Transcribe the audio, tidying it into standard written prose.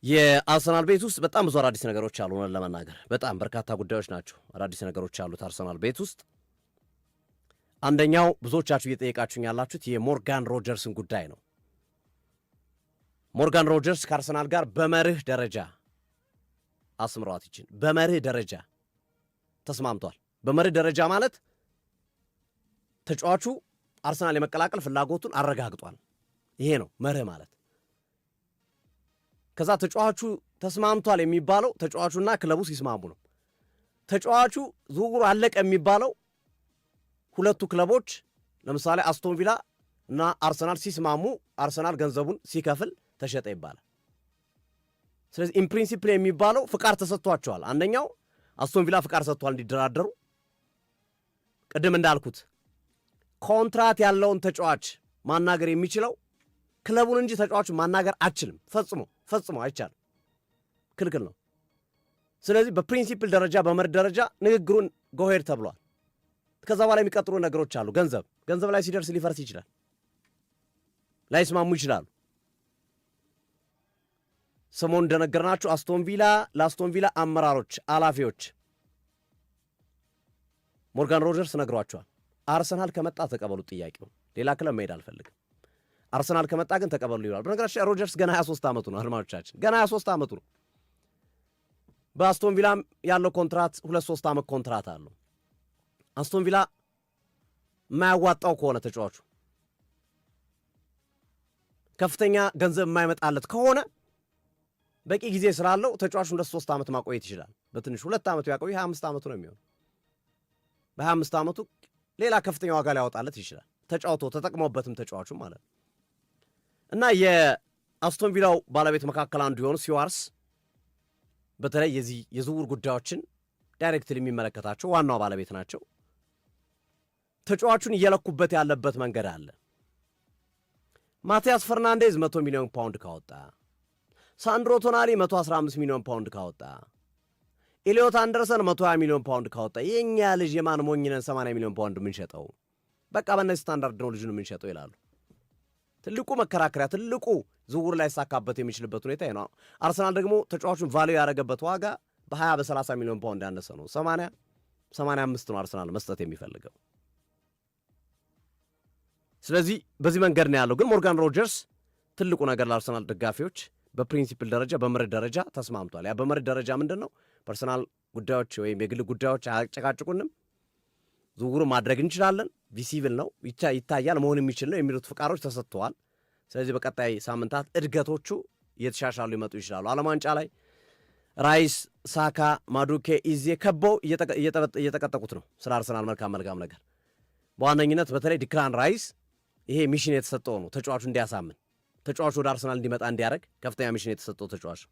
የአርሰናል ቤት ውስጥ በጣም ብዙ አዳዲስ ነገሮች አሉ። እውነት ለመናገር በጣም በርካታ ጉዳዮች ናቸው አዳዲስ ነገሮች ያሉት አርሰናል ቤት ውስጥ። አንደኛው ብዙዎቻችሁ እየጠየቃችሁኝ ያላችሁት የሞርጋን ሮጀርስን ጉዳይ ነው። ሞርጋን ሮጀርስ ከአርሰናል ጋር በመርህ ደረጃ፣ አስምሯት ይችን፣ በመርህ ደረጃ ተስማምቷል። በመርህ ደረጃ ማለት ተጫዋቹ አርሰናል የመቀላቀል ፍላጎቱን አረጋግጧል። ይሄ ነው መርህ ማለት። ከዛ ተጫዋቹ ተስማምቷል የሚባለው ተጫዋቹና ክለቡ ሲስማሙ ነው። ተጫዋቹ ዝውውሩ አለቀ የሚባለው ሁለቱ ክለቦች፣ ለምሳሌ አስቶን ቪላ እና አርሰናል ሲስማሙ፣ አርሰናል ገንዘቡን ሲከፍል ተሸጠ ይባላል። ስለዚህ in principle የሚባለው ፍቃድ ተሰጥቷቸዋል። አንደኛው አስቶን ቪላ ፍቃድ ሰጥቷል እንዲደራደሩ። ቅድም እንዳልኩት ኮንትራት ያለውን ተጫዋች ማናገር የሚችለው ክለቡን እንጂ ተጫዋቹን ማናገር አትችልም። ፈጽሞ ፈጽሞ አይቻልም፣ ክልክል ነው። ስለዚህ በ principle ደረጃ፣ በመርህ ደረጃ ንግግሩን go ahead ተብሏል። ከዛ በኋላ የሚቀጥሉ ነገሮች አሉ። ገንዘብ ገንዘብ ላይ ሲደርስ ሊፈርስ ይችላል፣ ላይስማሙ ይችላሉ። ሰሞኑን እንደነገርናችሁ አስቶን ቪላ ለአስቶን ቪላ አመራሮች፣ ኃላፊዎች ሞርጋን ሮጀርስ ነግሯቸዋል። አርሰናል ከመጣ ተቀበሉ ጥያቄው፣ ሌላ ክለብ መሄድ አልፈልግም። አርሰናል ከመጣ ግን ተቀበሉ ይላል። በነገራችን ሮጀርስ ገና 23 ዓመቱ ነው። አድማጮቻችን፣ ገና 23 ዓመቱ ነው። በአስቶን ቪላም ያለው ኮንትራት 2-3 ዓመት ኮንትራት አለው። አስቶን ቪላ የማያዋጣው ከሆነ፣ ተጫዋቹ ከፍተኛ ገንዘብ የማይመጣለት ከሆነ፣ በቂ ጊዜ ስላለው ተጫዋቹ 2-3 ዓመት ማቆየት ይችላል። በትንሹ 2 ዓመቱ ያቆይ 25 ዓመቱ ነው የሚሆነው። በ25 ዓመቱ ሌላ ከፍተኛ ዋጋ ሊያወጣለት ይችላል። ተጫውቶ ተጠቅሞበትም ተጫዋቹ ማለት ነው። እና የአስቶን ቪላው ባለቤት መካከል አንዱ የሆኑ ስቲዋርትስ በተለይ የዚህ የዝውውር ጉዳዮችን directly የሚመለከታቸው ዋናው ባለቤት ናቸው። ተጫዋቹን እየለኩበት ያለበት መንገድ አለ። ማቲያስ ፈርናንዴዝ 100 ሚሊዮን ፓውንድ ካወጣ፣ ሳንድሮ ቶናሊ 115 ሚሊዮን ፓውንድ ካወጣ፣ ኤሊዮት አንደርሰን 120 ሚሊዮን ፓውንድ ካወጣ፣ የእኛ ልጅ የማን ሞኝነን 80 ሚሊዮን ፓውንድ የምንሸጠው? በቃ በእነዚህ ስታንዳርድ ነው ልጁን የምንሸጠው ይላሉ። ትልቁ መከራከሪያ፣ ትልቁ ዝውውር ላይ ሳካበት የሚችልበት ሁኔታ ነው። አርሰናል ደግሞ ተጫዋቹን value ያደረገበት ዋጋ በ20 በ30 ሚሊዮን ፓውንድ ያነሰ ነው። 80 85 ነው አርሰናል መስጠት የሚፈልገው። ስለዚህ በዚህ መንገድ ነው ያለው። ግን ሞርጋን ሮጀርስ ትልቁ ነገር ለአርሰናል ደጋፊዎች በ principle ደረጃ፣ በመርህ ደረጃ ተስማምቷል። ያ በመርህ ደረጃ ምንድን ነው? Personal ጉዳዮች ወይም የግል ጉዳዮች አያጨቃጭቁንም፣ ዝውውሩ ማድረግ እንችላለን፣ visible ነው፣ ይታያል፣ መሆን የሚችል ነው የሚሉት ፍቃዶች ተሰጥተዋል። ስለዚህ በቀጣይ ሳምንታት እድገቶቹ እየተሻሻሉ ሊመጡ ይችላሉ። ዓለም ዋንጫ ላይ ራይስ፣ ሳካ፣ ማዱኬ፣ ኢዜ ከበው እየጠቀጠቁት ነው ስለ አርሰናል መልካም መልካም ነገር። በዋነኝነት በተለይ ዲክላን ራይስ ይሄ mission የተሰጠው ነው፣ ተጫዋቹ እንዲያሳምን፣ ተጫዋቹ ወደ አርሰናል እንዲመጣ እንዲያደርግ ከፍተኛ mission የተሰጠው ተጫዋች ነው።